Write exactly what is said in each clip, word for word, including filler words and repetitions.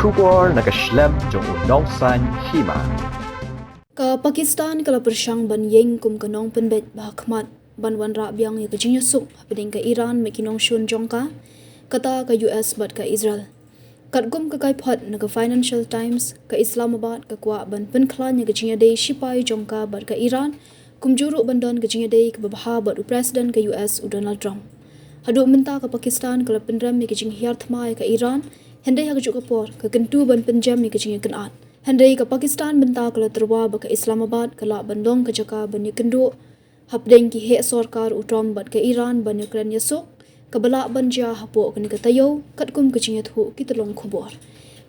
Khubor na ka shlem jong u Nongsaiñ Hima. Ka Pakistan ka la pyrshang ban ïeng kum ka nongpynbeit ba ha khmat ban wanrah biang ïa ka jingïasuk hapdeng ka Iran bad ki nongshun jong ka, kata ka U S bad ka Israel. Katkum ka kaiphod na ka Financial Times, ka Islamabad ka kwah ban pynkhlaiñ ïa ka jingïadei shipai jong ka bad ka Iran, kumjuh ruh ban don ka jingïadei kaba bha bad u President ka U S u Donald Trump. Haduh mynta ka Pakistan ka la pynrem ïa ka jinghiar thma ïa ka Iran, hynrei ha kajuh ka por ka kyntu ban pynjem ïa ka jingïakynad. Hynrei ka Pakistan mynta ka la tyrwa ba ka Islamabad ka lah ban long ka jaka ban ïakynduh hapdeng ki heh sorkar u Trump bad ka Iran ban ïakren ïasuk, kaba lah ban jia hapoh kane ka taïew, katkum ka jingïathuh ki tyllong khubor.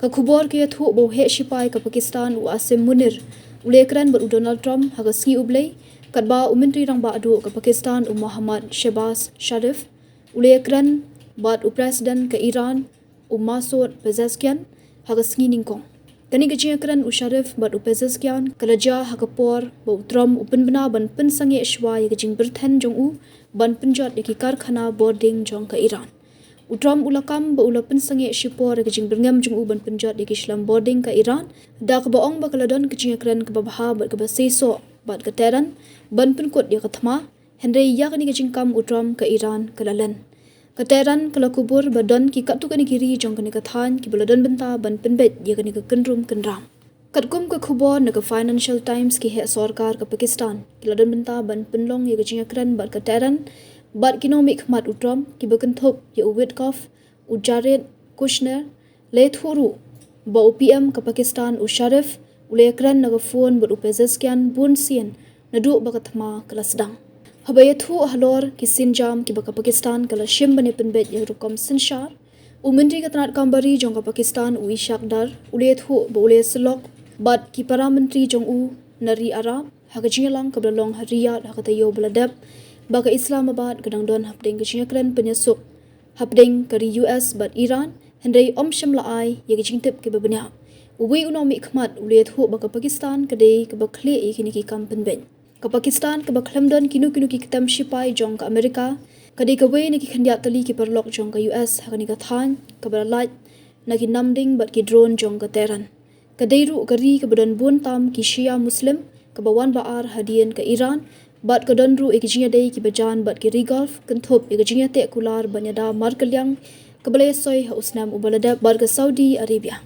Ka khubor ka ïathuh ba u heh shipai ka Pakistan u Asim Munir u la ïakren bad u Donald Trump ha ka sngi U Blei, katba u Myntri Rangbah Duh ka Pakistan u Mohammad Shehbaz Sharif u la ïakren bad u President ka Iran u Masoud Pezeshkian ha ka sngi nyngkong. Kane ka jingïakren u Sharif bad u Pezeshkian ka la jia ha ka por ba u Trump u pynbna ban pynsangeh shuwa ïa ka jingbyrthen jong u ban pynjot ïa ki karkhana bording jong ka Iran. U Trump u la kam ba u la pynsangeh shipor ïa ka jingbyrngem jong u ban pynjot ïa ki shlem bording ka Iran, da kaba ong ba ka la don ka jingïakren kaba bha bad kaba seisoh bad ka Tehran ban pynkut ïa ka thma, hynrei ïa kane ka jingkam u Trump ka Iran ka la len. Ka Tehran ka la kubur ba don ki katto katne ki ri jong kane ka thaiñ kiba la don bynta ban pynbeit ïa kane ka kynrum kynram. Katkum ka khubor na ka Financial Times, ki heh sorkar ka Pakistan ki la don bynta ban pynlong ïa ka jingïakren bad ka Tehran bad ki nongmihkhmat u Trump kiba kynthup ïa u Witkoff, u Jared Kushner. La ïathuh ruh ba u P M ka Pakistan u Sharif u la ïakren na ka phone bad u Pezeshkian bun sien naduh ba ka thma ka la sdang. Haba ïathuh halor ki sienjam kiba ka Pakistan ka la shim ban ïapynbeit ïa ka rukom synshar, u Myntri ka tnad kam bari jong ka Pakistan u Ishaq Dar u la ïathuh ba u la ïasyllok bad ki para myntri jong u na ri Arab ha ka jingïalang kaba la long ha Riyadh ha ka taïew ba la dep, ba ka Islamabad ka dang don hapdeng ka jingïakren pynïasuk hapdeng ka ri U S bad Iran, hynrei ym shym la ai ïa ka jingtip kaba bniah. Uwei u nongmihkhmat u la ïathuh ba ka Pakistan ka dei kaba khlieh ïa kine ki kam pynbeit. Ka Pakistan kaba khlem don kino kino ki kyntem shipai jong ka Amerika ka dei kawei na ki khyndiat tylli ki paralok jong ka U S ha kane ka thaiñ, kaba la lait na ki namding bad ki drone jong ka Tehran. Ka dei ruh ka ri kaba don bun tam ki Shia Muslim, kaba wan ba ar hadien ka Iran, bad ka don ruh ïa ki jingïadei kiba jan bad ki ri Gulf, kynthup ïa ka jingïateh kular ban ïada markylliang kaba la ïasoi ha u snem uba la dep bad ka Saudi Arabia.